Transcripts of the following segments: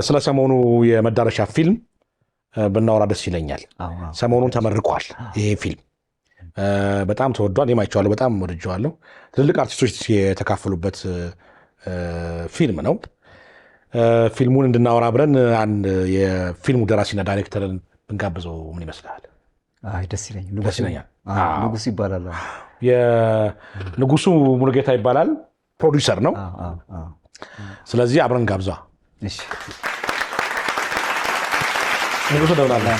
ስለ ሰሞኑ የመዳረሻ ፊልም ብናወራ ደስ ይለኛል። ሰሞኑን ተመርቋል ይሄ ፊልም፣ በጣም ተወዷል። እኔም አይቼዋለሁ፣ በጣም ወድጄዋለሁ። ትልልቅ አርቲስቶች የተካፈሉበት ፊልም ነው። ፊልሙን እንድናወራ ብለን አንድ የፊልሙ ደራሲና ዳይሬክተርን ብንጋብዘው ምን ይመስልሃል? አይ ደስ ይለኛል። ደስ ይለኛል። ንጉሱ ይባላል። የንጉሱ ሙሉጌታ ይባላል። ፕሮዲውሰር ነው። ስለዚህ አብረን ጋብዛ። እሺ። ንጉሱ እንደምን አለህ?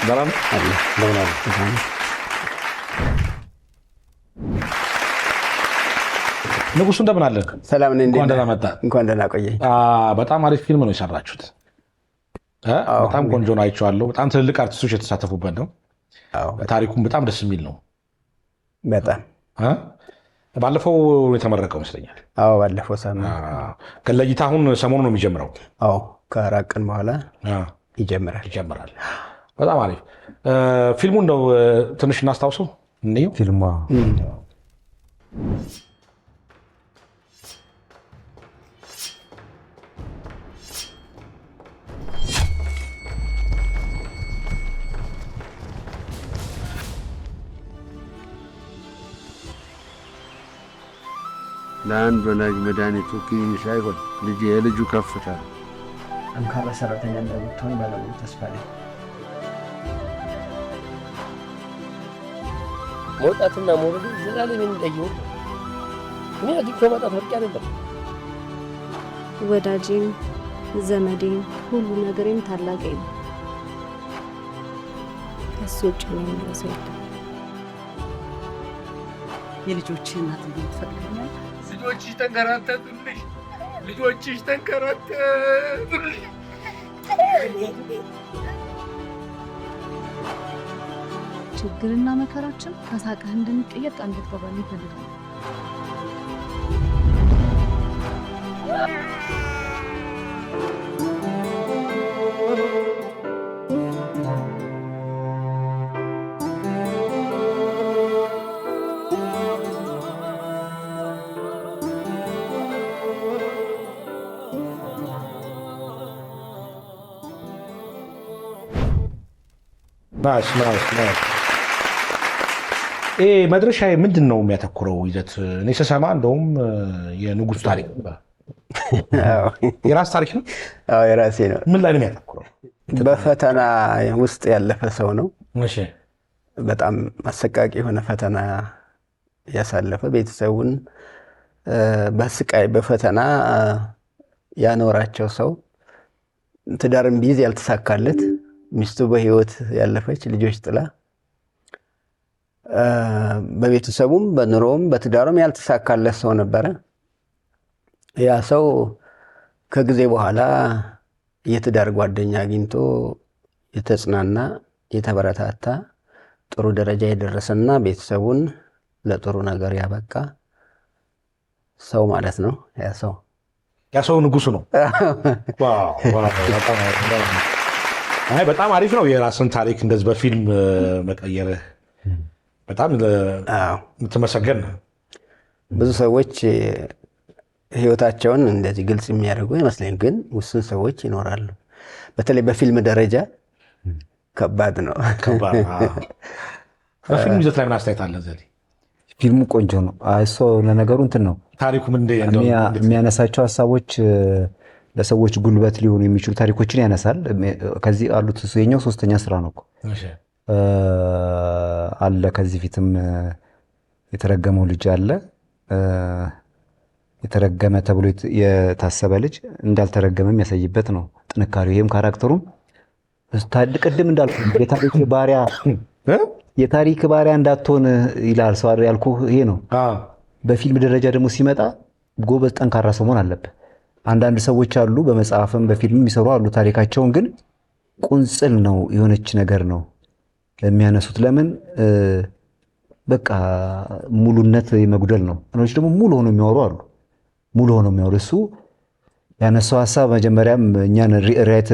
ደህና ነህ? እንደምን አለህ? ንጉሱ እንደምን አለህ? ሰላም ነኝ። እንኳን ደህና መጣህ። እንኳን ደህና ቆየኝ። በጣም አሪፍ ፊልም ነው የሰራችሁት። በጣም ቆንጆ ነው፣ አይቼዋለሁ። በጣም ትልልቅ አርቲስቶች የተሳተፉበት ነው። ታሪኩም በጣም ደስ የሚል ነው። በጣም። ባለፈው የተመረቀው ይመስለኛል። አዎ፣ ባለፈው ሳምንት። ለእይታ አሁን ሰሞኑ ነው የሚጀምረው። አዎ፣ ከ4 ቀን በኋላ ይጀምራል። ይጀምራል። በጣም አሪፍ። ፊልሙ እንደው ትንሽ እናስታውሰው፣ እንየው። ፊልሟ። ለአንድ ወላጅ መድኃኒቱ ክኒን ሳይሆን ልጅ የልጁ ከፍታ ነው። ጠንካራ ሰራተኛ እንደምትሆን ባለሙሉ ተስፋ ነኝ። መውጣትና መውረዱ ዘላለም የሚለየው እኔ አግኝቶ ማጣት ወርቅ አይደለም። ወዳጄም ዘመዴም ሁሉ ነገሬም ታላቄ ነው። ከሱ ውጭ ነው የምለው ሰው የለም። የልጆችህ እናት እንድሆን ትፈቅድልኛለህ? ልጆችሽ ተንከራተቱልሽ፣ ልጆችሽ ተንከራተቱልሽ። ችግርና መከራችን ከሳቅህ እንድንቀየር ቃል እንድትገባልኝ እፈልጋለሁ። Nice, nice, nice። ይሄ መድረሻ ምንድን ነው የሚያተኩረው ይዘት? እኔ ስሰማ እንደውም የንጉሱ ታሪክ ነበር። የራስ ታሪክ ነው? አዎ፣ የራሴ ነው። ምን ላይ ነው የሚያተኩረው? በፈተና ውስጥ ያለፈ ሰው ነው። በጣም አሰቃቂ የሆነ ፈተና ያሳለፈ፣ ቤተሰቡን በስቃይ በፈተና ያኖራቸው ሰው፣ ትዳርን ቢይዝ ያልተሳካለት፣ ሚስቱ በሕይወት ያለፈች፣ ልጆች ጥላ፣ በቤተሰቡም በኑሮውም በትዳሩም ያልተሳካለት ሰው ነበረ። ያ ሰው ከጊዜ በኋላ የትዳር ጓደኛ አግኝቶ የተጽናና፣ የተበረታታ፣ ጥሩ ደረጃ የደረሰና ቤተሰቡን ለጥሩ ነገር ያበቃ ሰው ማለት ነው። ያ ሰው ያ ሰው ንጉሱ ነው። Wow፣ wow፣ በጣም አይ በጣም አሪፍ ነው። የራስን ታሪክ እንደዚህ በፊልም መቀየርህ በጣም የምትመሰገን ነው። ብዙ ሰዎች ህይወታቸውን እንደዚህ ግልጽ የሚያደርጉ አይመስለኝም፣ ግን ውስን ሰዎች ይኖራሉ። በተለይ በፊልም ደረጃ ከባድ ነው። ከባድ ነው። በፊልም ይዘት ላይ ምን አስተያየት አለ ዘሌ? ፊልሙ ቆንጆ ነው። እሱ ለነገሩ እንትን ነው። ታሪኩ ምን የሚያነሳቸው ሀሳቦች ለሰዎች ጉልበት ሊሆኑ የሚችሉ ታሪኮችን ያነሳል። ከዚህ አሉት የኛው ሶስተኛ ስራ ነው እኮ አለ። ከዚህ ፊትም የተረገመው ልጅ አለ። የተረገመ ተብሎ የታሰበ ልጅ እንዳልተረገመ የሚያሳይበት ነው ጥንካሬው። ይህም character ኡም ቅድም እንዳልኩ የታሪክ ባሪያ እንዳትሆን ይላል ሰው አይደል ያልኩህ ይሄ ነው። በፊልም ደረጃ ደግሞ ሲመጣ ጎበዝ ጠንካራ ሰው መሆን አለብህ። አንዳንድ ሰዎች አሉ፣ በመጽሐፍም በፊልም የሚሰሩ አሉ። ታሪካቸውን ግን ቁንጽል ነው፣ የሆነች ነገር ነው የሚያነሱት። ለምን በቃ ሙሉነት የመጉደል ነው። አንዳንዶች ደግሞ ሙሉ ሆኖ የሚያወሩ አሉ። ሙሉ ሆኖ የሚያወሩ። እሱ ያነሳው ሀሳብ መጀመሪያም እኛን rewrite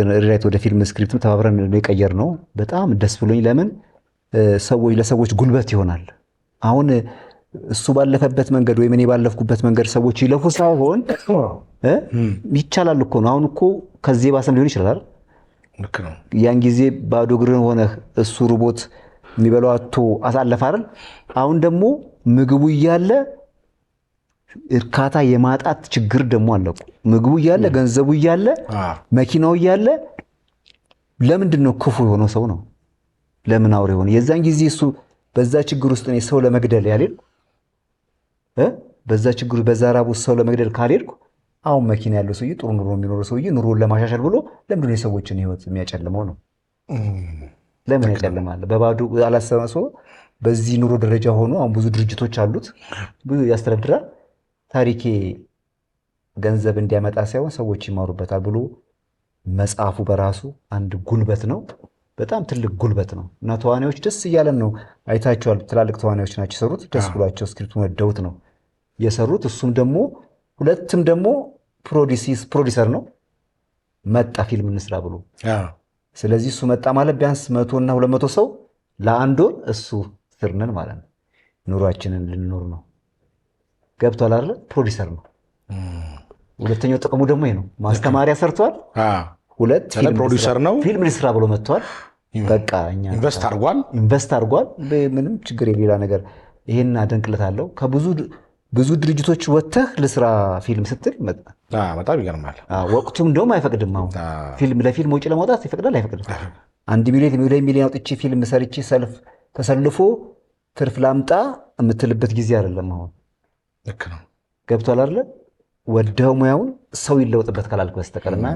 ወደ ፊልም script ም ተባብረን የቀየር ነው። በጣም ደስ ብሎኝ ለምን ሰዎች ለሰዎች ጉልበት ይሆናል። አሁን እሱ ባለፈበት መንገድ ወይም እኔ ባለፍኩበት መንገድ ሰዎች ይለፉ ሳይሆን ይቻላል እኮ ነው። አሁን እኮ ከዚህ ባሰም ሊሆን ይችላል። ልክ ነው። ያን ጊዜ ባዶ እግርን ሆነህ እሱ ርቦት የሚበላው አጥቶ አሳለፈ አይደል? አሁን ደግሞ ምግቡ እያለ እርካታ የማጣት ችግር ደግሞ አለ እኮ። ምግቡ እያለ፣ ገንዘቡ እያለ፣ መኪናው እያለ ለምንድን ነው ክፉ የሆነው ሰው ነው? ለምን አውሬ ሆነ? የዛን ጊዜ እሱ በዛ ችግር ውስጥ እኔ ሰው ለመግደል ያልሄድኩ፣ በዛ ችግር በዛ ራብ ውስጥ ሰው ለመግደል ካልሄድኩ፣ አሁን መኪና ያለው ሰውዬ፣ ጥሩ ኑሮ የሚኖረው ሰውዬ ኑሮን ለማሻሻል ብሎ ለምንድን ነው የሰዎችን ህይወት የሚያጨልመው ነው? ለምን ያጨልማል? በባዶ አላሰበ ሰው በዚህ ኑሮ ደረጃ ሆኖ አሁን ብዙ ድርጅቶች አሉት፣ ብዙ ያስተዳድራል። ታሪኬ ገንዘብ እንዲያመጣ ሳይሆን ሰዎች ይማሩበታል ብሎ መጽሐፉ በራሱ አንድ ጉልበት ነው። በጣም ትልቅ ጉልበት ነው። እና ተዋናዮች ደስ እያለን ነው። አይታቸዋል። ትላልቅ ተዋናዮች ናቸው የሰሩት። ደስ ብሏቸው script ኡን ወደውት ነው የሰሩት። እሱም ደግሞ ሁለትም ደግሞ ፕሮዲሰር ነው። መጣ ፊልም እንስራ ብሎ። ስለዚህ እሱ መጣ ማለት ቢያንስ 100 እና 200 ሰው ለአንድ ወር እሱ ስር ነን ማለት ነው። ኑሯችንን ልንኖር ነው። ገብቷል አይደለ? ፕሮዲሰር ነው። ሁለተኛው ጥቅሙ ደግሞ ይሄ ነው። ማስተማሪያ ሰርቷል። ሁለት ፕሮዲሰር ነው። ፊልም ልስራ ብሎ መጥቷል። በቃ እኛ invest አድርጓል። Invest አድርጓል። ምንም ችግር የሌላ ነገር ይሄን አደንቅለታለሁ። ከብዙ ብዙ ድርጅቶች ወጥተህ ልስራ ፊልም ስትል በጣም ይገርማል። ወቅቱም እንደውም አይፈቅድም። አሁን ፊልም ለፊልም ወጪ ለማውጣት ይፈቅዳል አይፈቅድም? 1 ሚሊዮን 2 ሚሊዮን አውጥቼ ፊልም ሰርቼ ሰልፍ ተሰልፎ ትርፍ ላምጣ የምትልበት ጊዜ አይደለም አሁን። ልክ ነው። ገብቷል አይደለ? ወደው ሙያውን ሰው ይለውጥበት ካላልክ በስተቀርና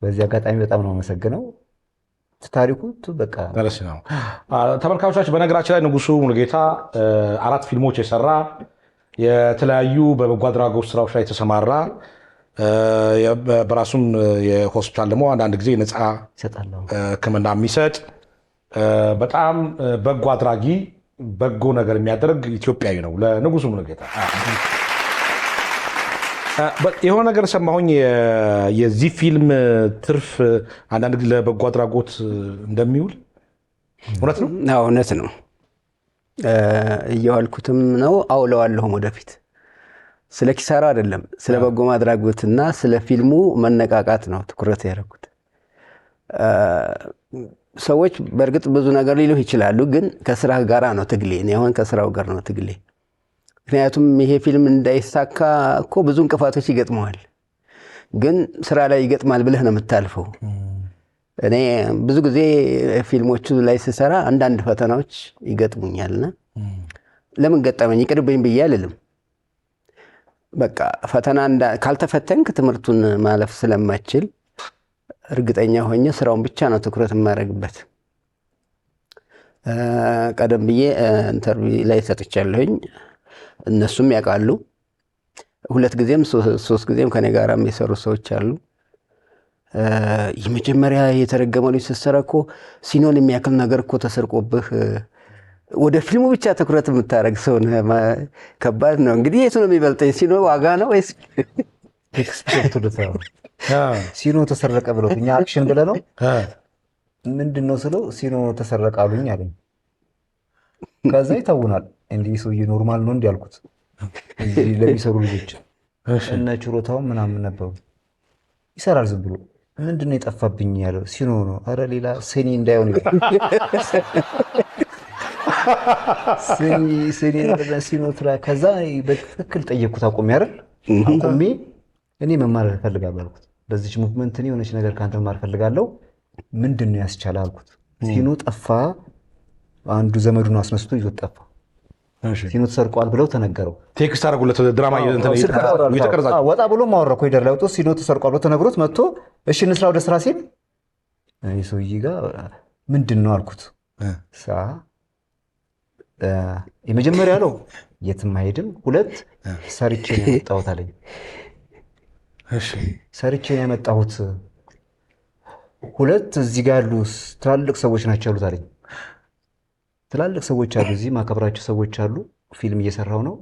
በዚህ አጋጣሚ በጣም ነው አመሰግነው። ታሪኩ በቃ ደስ ነው። ተመልካቾቻችን፣ በነገራችን ላይ ንጉሱ ሙሉጌታ አራት ፊልሞች የሰራ፣ የተለያዩ በበጎ አድራጎት ስራዎች ላይ የተሰማራ፣ በራሱም የሆስፒታል ደግሞ አንዳንድ ጊዜ ነፃ ሕክምና የሚሰጥ፣ በጣም በጎ አድራጊ፣ በጎ ነገር የሚያደርግ ኢትዮጵያዊ ነው። ለንጉሱ ሙሉጌታ የሆነ ነገር ሰማሁኝ። የዚህ ፊልም ትርፍ አንዳንድ ጊዜ ለበጎ አድራጎት እንደሚውል እውነት ነው? አዎ፣ እውነት ነው። እየዋልኩትም ነው፣ አውለዋለሁም ወደፊት። ስለ ኪሳራ አይደለም፣ ስለ በጎ ማድራጎትና ስለ ፊልሙ መነቃቃት ነው ትኩረት ያደረኩት። ሰዎች በእርግጥ ብዙ ነገር ሊሉህ ይችላሉ፣ ግን ከስራ ጋር ነው ትግሌ። እኔ አሁን ከስራው ጋር ነው ትግሌ። ምክንያቱም ይሄ ፊልም እንዳይሳካ እኮ ብዙ እንቅፋቶች ይገጥመዋል፣ ግን ስራ ላይ ይገጥማል ብለህ ነው የምታልፈው። እኔ ብዙ ጊዜ ፊልሞቹ ላይ ስሰራ አንዳንድ ፈተናዎች ይገጥሙኛልና ለምን ገጠመኝ ይቅርብኝ ብዬ አልልም። በቃ ፈተና ካልተፈተንክ ትምህርቱን ማለፍ ስለማችል እርግጠኛ ሆኜ ስራውን ብቻ ነው ትኩረት የማደርግበት። ቀደም ብዬ interview ላይ ሰጥቻለሁኝ። እነሱም ያውቃሉ። ሁለት ጊዜም ሶስት ጊዜም ከኔ ጋርም የሰሩ ሰዎች አሉ። የመጀመሪያ የተረገመው ልጅ ስትሰራ እኮ ሲኖን የሚያክል ነገር እኮ ተሰርቆብህ ወደ ፊልሙ ብቻ ትኩረት የምታደርግ ሰው ነህ። ከባድ ነው። እንግዲህ የቱ ነው የሚበልጠኝ? ሲኖ ዋጋ ነው ወይስ ሲኖ ተሰረቀ ብለው እኛ action ብለህ ነው ምንድን ነው ስለው ሲኖ ተሰረቀ አሉኝ አለኝ። ከዛ ይተውናል። እንዲህ ሰውዬ normal ነው እንዲህ አልኩት። እዚህ ለሚሰሩ ልጆች እነ ችሮታው ምናምን ነበሩ። ይሰራል ዝም ብሎ። ምንድን ነው የጠፋብኝ ያለው ሲኖ ነው። ኧረ ሌላ ስኒ እንዳይሆን ይላል። ስኒ ስኒ ሲኖ ትላ ከዛ በትክክል ጠየቅኩት። አቁሜ አይደል አቁሜ እኔ መማር እፈልጋለሁ አልኩት። በዚች movement እኔ የሆነች ነገር ከአንተ መማር እፈልጋለሁ። ምንድን ነው ያስቻለ አልኩት። ሲኖ ጠፋ። አንዱ ዘመዱን አስነስቶ ይዞት ጠፋ። ሲኖ ተሰርቋል ብለው ተነገረው። Text አደረጉለት። ድራማ እየተቀረጻችሁ ወጣ ብሎ ማወራ ኮሪደር ላይ ወጥቶ ሲኖ ተሰርቋል ብሎ ተነግሮት መጥቶ እሺ እንስራ ወደ ስራ ሲል እኔ ሰውዬ ጋር ምንድን ነው አልኩት። የመጀመሪያ ያለው የትም አይሄድም፣ ሁለት ሰርቼ ነው ያመጣሁት አለኝ። ሰርቼ ነው ያመጣሁት። ሁለት እዚህ ጋር ያሉ ትላልቅ ሰዎች ናቸው ያሉት አለኝ። ትላልቅ ሰዎች አሉ፣ እዚህ ማከብራቸው ሰዎች አሉ። ፊልም እየሰራው ነው።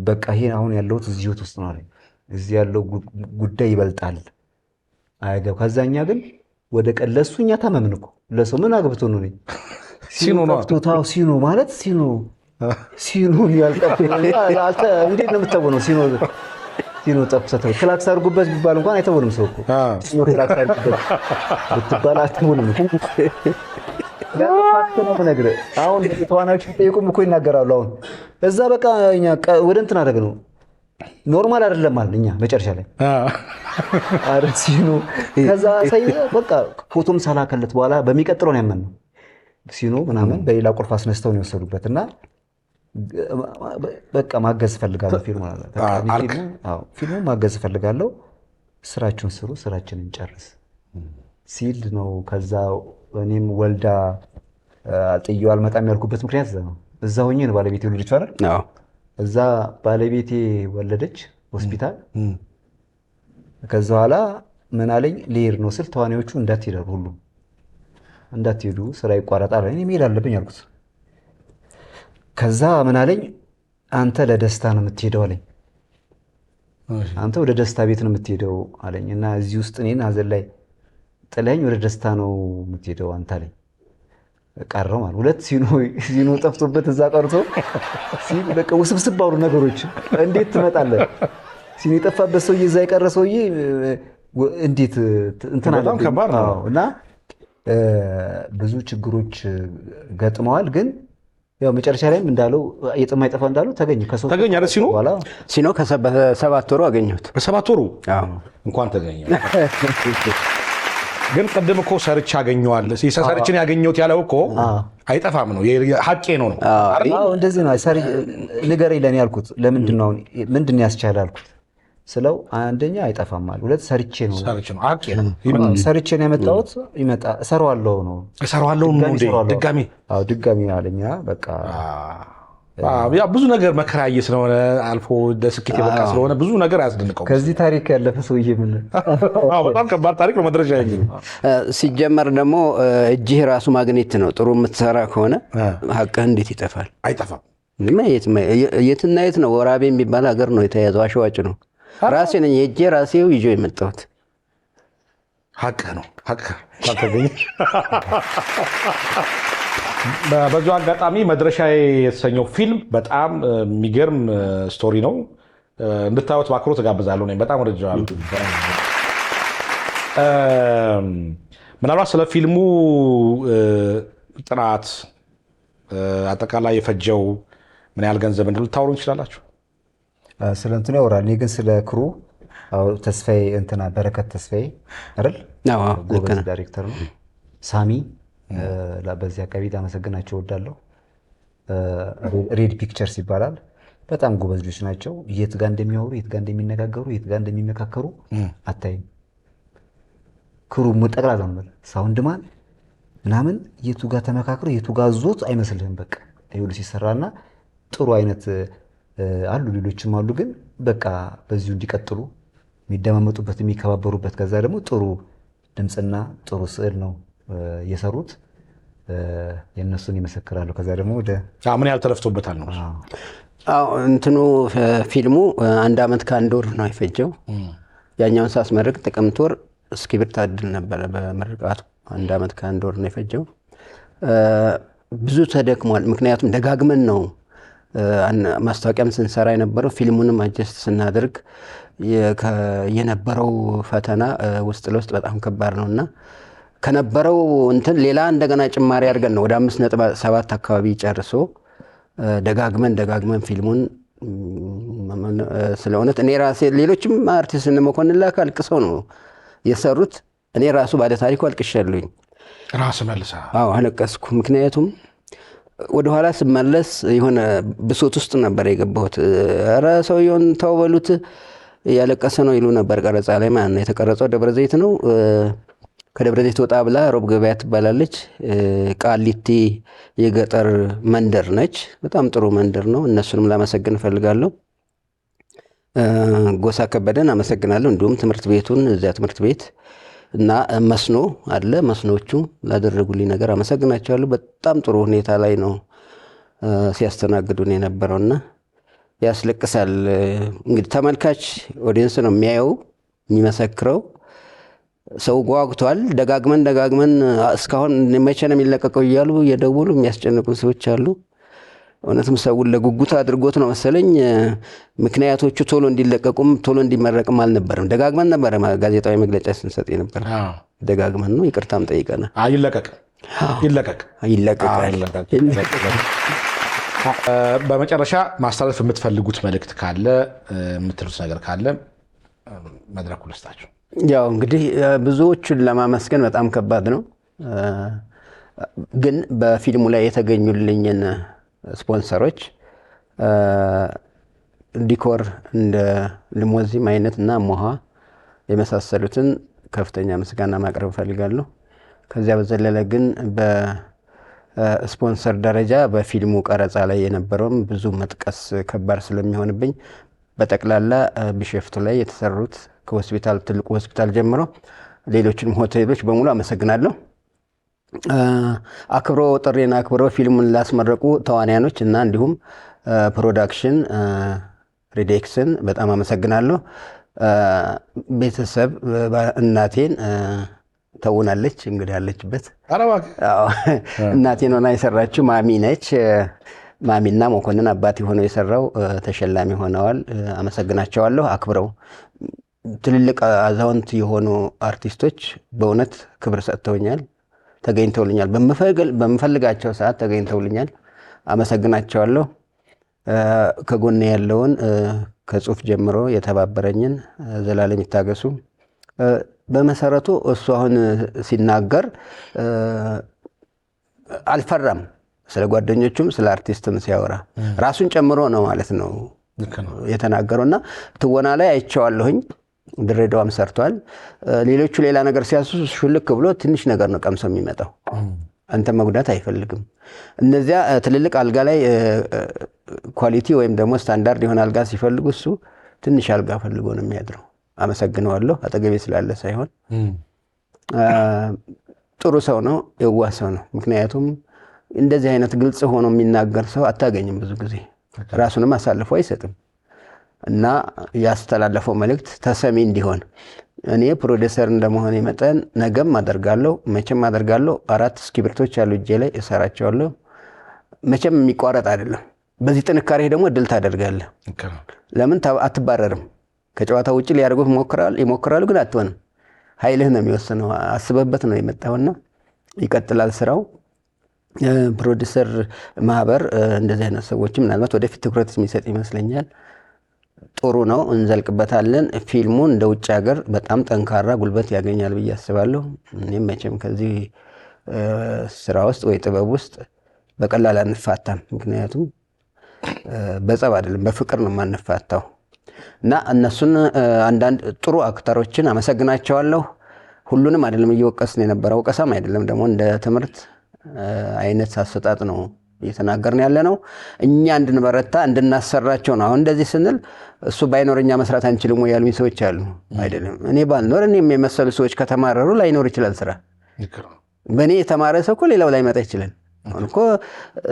በቃ ይሄ አሁን ያለሁት እዚህ ህይወት ውስጥ ነው አለኝ። እዚህ ያለው ጉዳይ ይበልጣል። አያገብ ከዛኛ ግን ወደ ቀን ለእሱ እኛ ታመምን እኮ ለሰው ምን አግብቶ ነው? እኔ ሲኖ ነው ሲኖ ማለት ሲኖ ሲኑ ያልጠፍ እንዴት ነው የምትተውነው? ሲኖ ሲኖ ጠፍቶ ክላክስ አድርጉበት ቢባል እንኳን አይተውንም ሰው እኮ። ሲኖ ክላክስ አድርጉበት ብትባል አትተውንም። Fact ነው የምነግርህ። አሁን ተዋናዮች ጠይቁም እኮ ይናገራሉ። አሁን እዛ በቃ እኛ ወደ እንትን አደረግ ነው፣ normal አይደለም አልን እኛ መጨረሻ ላይ። ኧረ ሲኑ ከዛ ሳይ በቃ ፎቶም ሳላከለት በኋላ በሚቀጥለው ነው ያመንነው። ሲኑ ምናምን በሌላ ቁልፍ አስነስተው ነው የወሰዱበት እና በቃ ማገዝ እፈልጋለሁ ፊልሙ አለ። ፊልሙ ማገዝ እፈልጋለሁ፣ ስራችሁን ስሩ፣ ስራችንን ጨርስ ሲል ነው። ከዛ እኔም ወልዳ ጥዬው አልመጣም ያልኩበት ምክንያት እዛ ነው። እዛ ሆኜ ነው ባለቤቴ ወለደች አይደል? እዛ ባለቤቴ ወለደች ሆስፒታል። ከዛ በኋላ ምን አለኝ፣ ልሄድ ነው ስል ተዋናዮቹ እንዳትሄዱ፣ ሁሉም እንዳትሄዱ፣ ስራ ይቋረጣል። እኔ መሄድ አለብኝ አልኩት። ከዛ ምን አለኝ፣ አንተ ለደስታ ነው የምትሄደው አለኝ። አንተ ወደ ደስታ ቤት ነው የምትሄደው አለኝ እና እዚህ ውስጥ እኔን ሀዘን ላይ ጥለኝ ወደ ደስታ ነው የምትሄደው አንተ አለኝ። ቀረው ማለት ሁለት ሲኖ ጠፍቶበት እዛ ቀርቶ ሲል በቃ ውስብስብ አሉ ነገሮች። እንዴት ትመጣለህ? ሲኖ የጠፋበት ሰውዬ እዛ የቀረ ሰውዬ እንዴት እንትን አለ። በጣም ከባድ ነው። እና ብዙ ችግሮች ገጥመዋል። ግን ያው መጨረሻ ላይም እንዳለው የጥማ ይጠፋ እንዳለው ተገኘ። ተገኘ አይደል? ሲኖ ሲኖ ከሰባት ወሩ አገኘሁት። በሰባት ወሩ እንኳን ተገኘ። ግን ቅድም እኮ ሰርቼ አገኘዋለሁ፣ ሰርቼን ያገኘሁት ያለው እኮ አይጠፋም ነው፣ ሀቄ ነው ነው። አዎ እንደዚህ ነው። ንገረኝ ለእኔ ያልኩት ለምንድን ነው፣ ምንድን ነው ያስቻለ አልኩት ስለው አንደኛ አይጠፋም አለ፣ ሁለት ሰርቼ ነው ሀቄ ነው፣ ሰርቼ ነው ያመጣሁት፣ ይመጣ እሰራዋለሁ ነው እሰራዋለሁ ነው ድጋሚ። አዎ ድጋሚ አለኛ። በቃ ያ ብዙ ነገር መከራ ያየ ስለሆነ አልፎ ለስኬት የበቃ ስለሆነ ብዙ ነገር አያስደንቀውም። ከዚህ ታሪክ ያለፈ ሰውዬ ምን በጣም ከባድ ታሪክ ነው። መድረሻ ሲጀመር ደግሞ እጅህ ራሱ ማግኔት ነው። ጥሩ የምትሰራ ከሆነ ሀቅህ እንዴት ይጠፋል? አይጠፋም። የትና የት ነው? ወራቤ የሚባል ሀገር ነው የተያዘው። አሸዋጭ ነው። ራሴ ነኝ የእጄ ራሴው ይዤው የመጣሁት። ሀቅህ ነው። ሀቅህ ካልተገኘ በዚሁ አጋጣሚ መድረሻዬ የተሰኘው ፊልም በጣም የሚገርም story ነው። እንድታዩት በአክብሮት እጋብዛለሁ። እኔም በጣም ወድጄዋለሁ። ምናልባት ስለ ፊልሙ ጥናት አጠቃላይ የፈጀው ምን ያህል ገንዘብ እንደሉ ልታወሩ እንችላላችሁ? ስለ እንትኑ ያወራል። እኔ ግን ስለ crew ተስፋዬ እንትና በረከት ተስፋዬ አይደል? ጎበዝ ዳይሬክተር ነው። ሳሚ በዚህ አካባቢ ላመሰግናቸው እወዳለሁ። Red Pictures ይባላል። በጣም ጎበዝ ልጆች ናቸው። የት ጋር እንደሚያወሩ፣ የት ጋር እንደሚነጋገሩ፣ የት ጋር እንደሚመካከሩ አታይም። crew ጠቅላላ ነው፣ sound man ምናምን የቱ ጋር ተመካክሮ የቱ ጋር ዞት አይመስልህም። በቃ ይኸውልህ ሲሰራና ጥሩ አይነት አሉ፣ ሌሎችም አሉ። ግን በቃ በዚሁ እንዲቀጥሉ የሚደማመጡበት የሚከባበሩበት፣ ከዛ ደግሞ ጥሩ ድምፅና ጥሩ ስዕል ነው የሰሩት። የእነሱን ይመሰክራሉ። ከዛ ደግሞ ወደ ምን ያህል ተለፍቶበታል ነው። አዎ እንትኑ ፊልሙ 1 ዓመት ከ1 ወር ነው የፈጀው። ያኛውን ሳስመርቅ ጥቅምት ወር እስክሪብቶ አድል ነበረ በምርቃቱ። 1 ዓመት ከ1 ወር ነው የፈጀው። ብዙ ተደክሟል። ምክንያቱም ደጋግመን ነው ማስታወቂያም ስንሰራ የነበረው፣ ፊልሙንም adjust ስናደርግ የነበረው ፈተና ውስጥ ለውስጥ በጣም ከባድ ነውና ከነበረው እንትን ሌላ እንደገና ጭማሪ አድርገን ነው ወደ 5.7 አካባቢ ጨርሶ ደጋግመን ፊልሙን ስለ እውነት እኔ ራሴ ሌሎችም አርቲስት እነ መኮንን ላከ አልቅሰው ነው የሰሩት። እኔ ራሱ ባለ ታሪኩ አልቅሻለሁኝ። ራስ መልሳ አዎ አለቀስኩ። ምክንያቱም ወደ ኋላ ስመለስ የሆነ ብሶት ውስጥ ነበር የገባሁት። ኧረ ሰውየውን ተው በሉት ያለቀሰ ነው ይሉ ነበር ቀረጻ ላይ ማለት ነው። የተቀረጸው ደብረ ዘይት ነው። ከደብረ ዘይት ወጣ ብላ ሮብ ገበያ ትባላለች። ቃሊቲ የገጠር መንደር ነች። በጣም ጥሩ መንደር ነው። እነሱንም ላመሰግን እፈልጋለሁ። ጎሳ ከበደን አመሰግናለሁ። እንዲሁም ትምህርት ቤቱን እዚያ ትምህርት ቤት እና መስኖ አለ፣ መስኖቹ ላደረጉልኝ ነገር አመሰግናቸዋለሁ። በጣም ጥሩ ሁኔታ ላይ ነው ሲያስተናግዱን የነበረውና ያስለቅሳል። እንግዲህ ተመልካች audience ነው የሚያየው የሚመሰክረው። ሰው ጓጉቷል። ደጋግመን እስካሁን መቼ ነው የሚለቀቀው እያሉ እየደወሉ የሚያስጨንቁን ሰዎች አሉ። እውነትም ሰውን ለጉጉት አድርጎት ነው መሰለኝ። ምክንያቶቹ ቶሎ እንዲለቀቁም ቶሎ እንዲመረቅም አልነበረም። ደጋግመን ነበረ ጋዜጣዊ መግለጫ ስንሰጥ የነበረ፣ ደጋግመን ነው። ይቅርታም ጠይቀናል። ይለቀቅ ይለቀቅ ይለቀቃል። በመጨረሻ ማስተላለፍ የምትፈልጉት መልእክት ካለ፣ የምትሉት ነገር ካለ መድረኩ ልስጣችሁ። ያው እንግዲህ ብዙዎቹን ለማመስገን በጣም ከባድ ነው። ግን በፊልሙ ላይ የተገኙልኝን ስፖንሰሮች decor እንደ ሊሞዚን አይነት እና ሞሃ የመሳሰሉትን ከፍተኛ ምስጋና ማቅረብ እፈልጋለሁ። ከዚያ በዘለለ ግን በስፖንሰር ደረጃ በፊልሙ ቀረጻ ላይ የነበረውም ብዙ መጥቀስ ከባድ ስለሚሆንብኝ በጠቅላላ ቢሾፍቱ ላይ የተሰሩት ከሆስፒታል ትልቁ ሆስፒታል ጀምሮ ሌሎችንም ሆቴሎች በሙሉ አመሰግናለሁ። አክብሮ ጥሪዬን አክብሮ ፊልሙን ላስመረቁ ተዋንያኖች እና እንዲሁም production ሪዴክስን በጣም አመሰግናለሁ። ቤተሰብ እናቴን ተውናለች፣ እንግዲህ ያለችበት እናቴን ሆና የሰራችው ማሚ ነች። ማሚና መኮንን አባት ሆነው የሰራው ተሸላሚ ሆነዋል። አመሰግናቸዋለሁ። አክብረው ትልልቅ አዛውንት የሆኑ አርቲስቶች በእውነት ክብር ሰጥተውኛል፣ ተገኝተውልኛል። በምፈልጋቸው ሰዓት ተገኝተውልኛል። አመሰግናቸዋለሁ። ከጎኔ ያለውን ከጽሁፍ ጀምሮ የተባበረኝን ዘላለም ይታገሱ። በመሰረቱ እሱ አሁን ሲናገር አልፈራም። ስለ ጓደኞቹም ስለ አርቲስትም ሲያወራ ራሱን ጨምሮ ነው ማለት ነው የተናገረውና ትወና ላይ አይቼዋለሁኝ። ድሬዳዋም ሰርቷል። ሌሎቹ ሌላ ነገር ሲያሱ ሹልክ ብሎ ትንሽ ነገር ነው ቀምሶ የሚመጣው። አንተ መጉዳት አይፈልግም። እነዚያ ትልልቅ አልጋ ላይ quality ወይም ደግሞ ስታንዳርድ የሆነ አልጋ ሲፈልጉ እሱ ትንሽ አልጋ ፈልጎ ነው የሚያድረው። አመሰግነዋለሁ። አጠገቤ ስላለ ሳይሆን ጥሩ ሰው ነው፣ የዋህ ሰው ነው። ምክንያቱም እንደዚህ አይነት ግልጽ ሆኖ የሚናገር ሰው አታገኝም ብዙ ጊዜ። ራሱንም አሳልፎ አይሰጥም እና ያስተላለፈው መልእክት ተሰሚ እንዲሆን እኔ ፕሮዲሰር እንደመሆኔ መጠን ነገም አደርጋለሁ፣ መቼም አደርጋለሁ። 4 እስክሪብቶች ያሉ እጄ ላይ እሰራቸዋለሁ። መቼም የሚቋረጥ አይደለም። በዚህ ጥንካሬ ደግሞ ድል ታደርጋለህ። ለምን አትባረርም? ከጨዋታ ውጭ ሊያደርጉህ ይሞክራሉ፣ ግን አትሆንም። ኃይልህ ነው የሚወስነው። አስበበት ነው የመጣውና ይቀጥላል ስራው። ፕሮዲሰር ማህበር እንደዚህ አይነት ሰዎችም ምናልባት ወደፊት ትኩረት የሚሰጥ ይመስለኛል። ጥሩ ነው፣ እንዘልቅበታለን። ፊልሙ እንደ ውጭ ሀገር በጣም ጠንካራ ጉልበት ያገኛል ብዬ አስባለሁ። እኔም መቼም ከዚህ ስራ ውስጥ ወይ ጥበብ ውስጥ በቀላል አንፋታም። ምክንያቱም በጸብ አይደለም በፍቅር ነው የማንፋታው። እና እነሱን አንዳንድ ጥሩ አክተሮችን አመሰግናቸዋለሁ። ሁሉንም አይደለም እየወቀስን የነበረው፣ ወቀሳም አይደለም ደግሞ እንደ ትምህርት አይነት አሰጣጥ ነው እየተናገርን ያለ ነው። እኛ እንድንበረታ እንድናሰራቸው ነው። አሁን እንደዚህ ስንል እሱ ባይኖር እኛ መስራት አንችልም ወይ ያሉኝ ሰዎች አሉ። አይደለም፣ እኔ ባልኖር እኔም የመሰሉ ሰዎች ከተማረሩ ላይኖር ይችላል ስራ። በእኔ የተማረ ሰው እኮ ሌላው ላይመጣ ይችላል። አሁን እኮ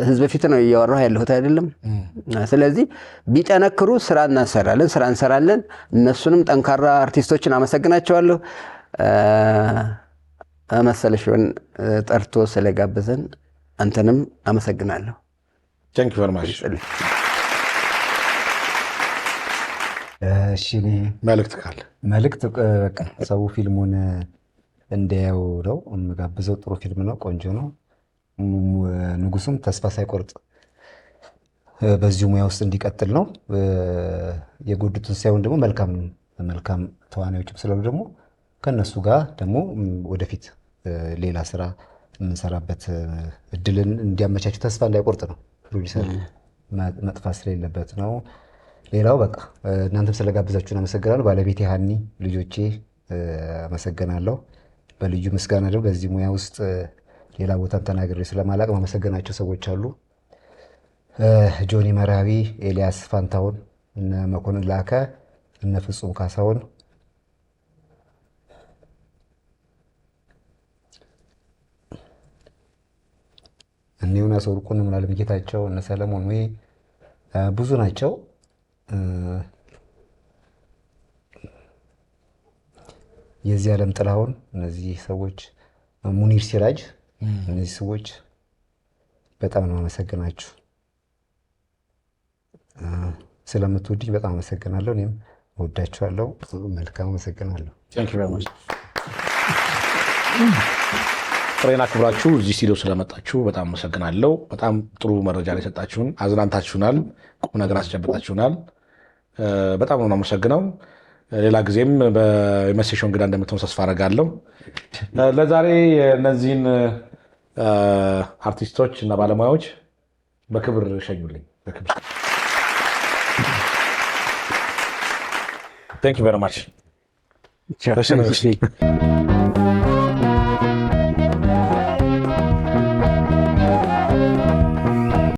ህዝብ ፊት ነው እያወራሁ ያለሁት አይደለም። ስለዚህ ቢጠነክሩ ስራ እናሰራለን፣ ስራ እንሰራለን። እነሱንም ጠንካራ አርቲስቶችን አመሰግናቸዋለሁ። መሰለሽውን ጠርቶ ስለጋበዘን አንተንም አመሰግናለሁ። Thank you very much። እሺ፣ መልእክት ካለ? መልእክት በቃ ሰው ፊልሙን እንዲያየው ነው የምጋብዘው። ጥሩ ፊልም ነው፣ ቆንጆ ነው። ንጉሱም ተስፋ ሳይቆርጥ በዚሁ ሙያ ውስጥ እንዲቀጥል ነው። የጎዱትን ሳይሆን ደግሞ መልካም መልካም ተዋናዮችም ስላሉ ደግሞ ከነሱ ጋር ደግሞ ወደፊት ሌላ ስራ የምንሰራበት እድልን እንዲያመቻቹ ተስፋ እንዳይቆርጥ ነው። ፕሮዲሰር መጥፋት ስለሌለበት ነው። ሌላው በቃ እናንተም ስለጋበዛችሁን አመሰግናለሁ። ባለቤቴ ሀኒ፣ ልጆቼ አመሰግናለሁ። በልዩ ምስጋና ደግሞ በዚህ ሙያ ውስጥ ሌላ ቦታም ተናግሬ ስለማላቅ ማመሰገናቸው ሰዎች አሉ። ጆኒ መራዊ፣ ኤልያስ ፋንታውን፣ እነ መኮንን ላከ፣ እነ ፍጹም ካሳውን፣ እነ ዮናስ ወርቁ፣ እነ ሙሉዓለም ጌታቸው፣ እነ ሰለሞን ወይ ብዙ ናቸው። የዚህ ዓለም ጥላሁን፣ እነዚህ ሰዎች ሙኒር ሲራጅ፣ እነዚህ ሰዎች በጣም ነው አመሰግናችሁ። ስለምትወዱኝ በጣም አመሰግናለሁ። እኔም እወዳችኋለሁ። መልካም፣ አመሰግናለሁ። Thank you very much። ጥሪዬን አክብራችሁ እዚህ ስቱዲዮ ስለመጣችሁ በጣም አመሰግናለሁ። በጣም ጥሩ መረጃ ላይ ሰጣችሁን፣ አዝናንታችሁናል፣ ቁም ነገር አስጨብጣችሁናል። በጣም ነው የማመሰግነው። ሌላ ጊዜም በመሴ show እንግዳ እንደምትሆን ተስፋ አደርጋለሁ። ለዛሬ እነዚህን አርቲስቶች እና ባለሙያዎች በክብር ሸኙልኝ። በክብር። Thank you very much.